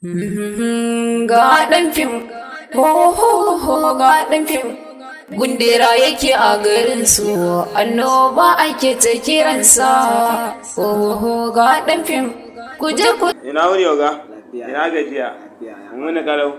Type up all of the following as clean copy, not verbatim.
Ga ɗan fim, ho ho ho, ga ɗan fim. Gundera yake a garin su, annoba ake ta kiransa. Ho ho, ga ɗan fim. Ku je ku Ina wuni, oga? Ina gajiya? Muni kalau.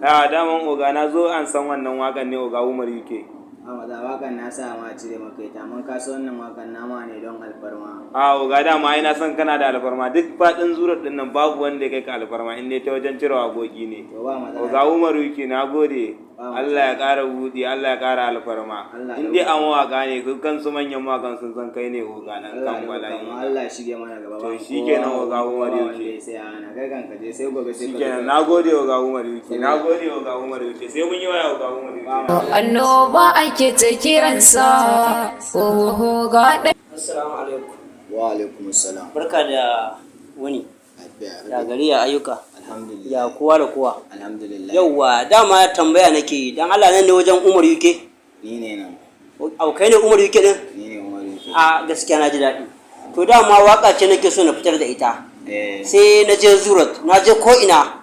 Ya daman, oga, na zo an san wannan wakan ne, oga Umar UK. A maza, wakan na sa ma cire maka ita, amma ka san wannan wakan nama ne don alfarma. A oga, dama ai na san kana da alfarma. Duk faɗin zurar din nan babu wanda ya kai ka alfarma in dai ta wajen cire waƙoƙi ne. To, ba matsala. Oga Umar UK, na gode. Allah ya ƙara buɗi, Allah ya ƙara alfarma. Allah In dai an waƙa ne, su kansu manyan mawaƙan sun san kai ne oga nan Allah kan ya bala'i. ɗauka mu, Allah ya shige mana gaba. To, ba shikenan, kowa oga Umar ba UK. wanda ya sai ana kai kan ka je, sai gobe sai ka Shikenan, zo. na gode, oga Umar UK. Na gode, oga Umar UK. Sai mun yi waya, oga Umar UK. Annoba ake ta kiransa. Ho ho, ga ɗan Assalamu alaikum. Wa alaikum assalam. Barka da wuni. Lafiya. Ya gari, ya ayyuka? Alhamdulillah. Ya kowa da kowa? Alhamdulillah. Yauwa, dama tambaya nake yi. Dan Allah, nan ne wajen Umar UK? Ni ne nan. Au, kai ne Umar UK din? Ni ne Umar UK. A gaskiya na ji daɗi. To, dama waka ce nake so na fitar da ita. Sai na je Zurat, na je ko ina.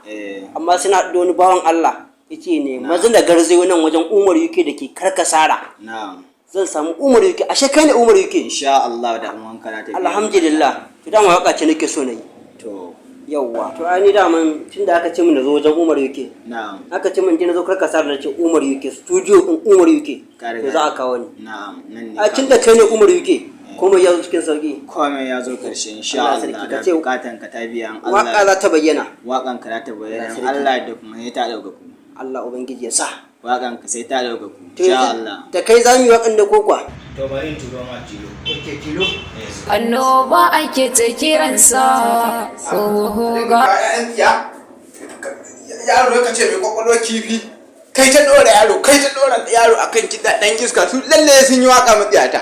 Amma suna da wani bawan Allah. Yace ne maza da garzayo nan wajen Umar UK da ke Karkasara. Na'am. Zan samu Umar UK. Ashe kai ne Umar UK? Insha Allah da wanka na tafi. Alhamdulillah. To, dama waka ce nake so na yi. To. Yauwa. To, ai ni daman tun da aka ce min na zo wajen Umar UK, Na'am. aka ce min je na zo Karkasara, na ce Umar UK studio in Umar UK, Ka riga. to za a kawo ni. Na'am, nan ne. A tun da kai ne Umar UK, komai ya zo cikin sauki. Komai ya zo karshe insha Allah Allah. sarki, ka Da ce bukatan ka ta biya in waka Allah. za ta bayyana. Wakan ka za ta bayyana in Sarki. Allah da kuma sai ta ɗauka ku. Allah ubangiji ya sa. Wakan ka sai ta ɗauka ku. To, Insha yanzu Allah. da kai za mu yi wakan da ko kuwa? To, bari in turo ma tilo. Okay, tilo. Annoba ake ta kiransa. Ho ho, ga Ƴaƴan tsiya, yaro ka ce mai kwakwalwar kifi. Kai ta ɗora yaro, kai ta ɗora yaro akan kiɗa, ɗan iska. Su lalle sun yi waka matsiyata.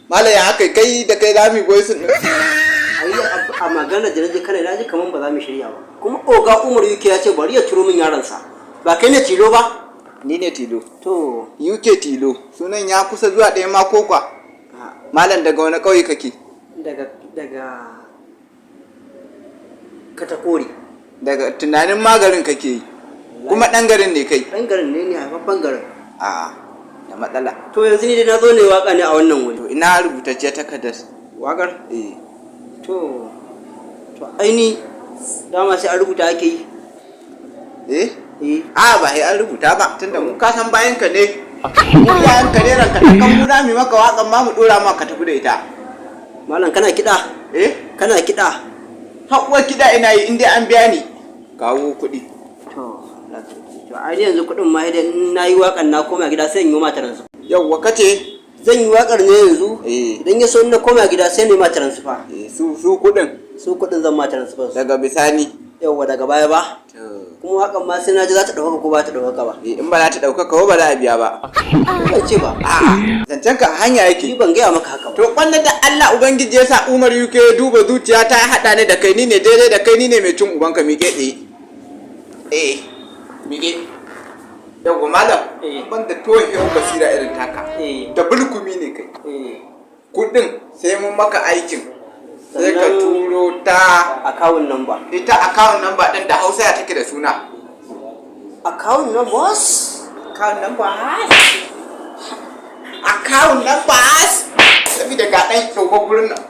Malam, ya haka kai da kai za mu yi voice ɗin? Ayi, a magana da naji kana, naji kaman ba za mu shirya ba. Kuma oga Umar UK ya ce bari ya turo min yaronsa. Ba kai ne tilo ba? Ni ne tilo. To. UK tilo, sunan ya kusa zuwa ɗaya ma ko kwa. Malam, daga wani ƙauye kake? Daga Katakori. Daga tunanin magarin kake yi, kuma ɗan garin ne kai? Ɗan garin ne, haifaffen garin. A'a, da matsala. To, yanzu ni dai na zo ne waka ne a wannan wuri. To, ina rubutacciyar takardar? Wakar? Eh. To, aini dama sai an rubuta ake yi. Eh. Eh. A ba sai an rubuta ba, tunda mu ka san bayan ka ne, mu yayan ka ne, ranka ta kan mu za mu yi maka waƙan ma mu ɗora ma ka tafi da ita. Malam, kana kiɗa? Eh. Kana kiɗa? Haƙuwar kiɗa ina yi, inda an biya ni. Kawo kuɗi. To, to, ai yanzu kuɗin ma idan na yi waƙan na koma gida, sai in yi ma transfer. Yawwa, kace? Zan yi waƙar ne yanzu. Eh. Idan ya so in na koma gida, sai na yi ma transfer. Eh, su kuɗin? Su kuɗin zan ma transfer su. Daga bisani. Yawwa, daga baya ba. To. Kuma waƙan ma sai na ji za ta ɗaukaka ko ba ta ɗaukaka ba. Eh, in ba za ta ɗaukaka ba, ba za a biya ba. Ban ce ba. A'a, zancen ka a hanya Ni yake. ban gaya maka haka ba. To, kwallon da Allah ubangiji ya sa Umar UK ya duba zuciya ta ya haɗa ni da kai, ni ne daidai da kai, ni ne mai cin ubanka. Miƙe tsaye. Eh, miƙe. Yawwa, malam. Eh. Ban da tohewar basira irin taka. Eh. Da bulkumi ne kai. Eh. Kuɗin sai mun maka aikin, sai ka turo ta Account number. Ita account number ɗin da Hausa ya take da suna? Account numbers. Account numbers, account numbers, saboda ga ɗan ɗauko gurin nan.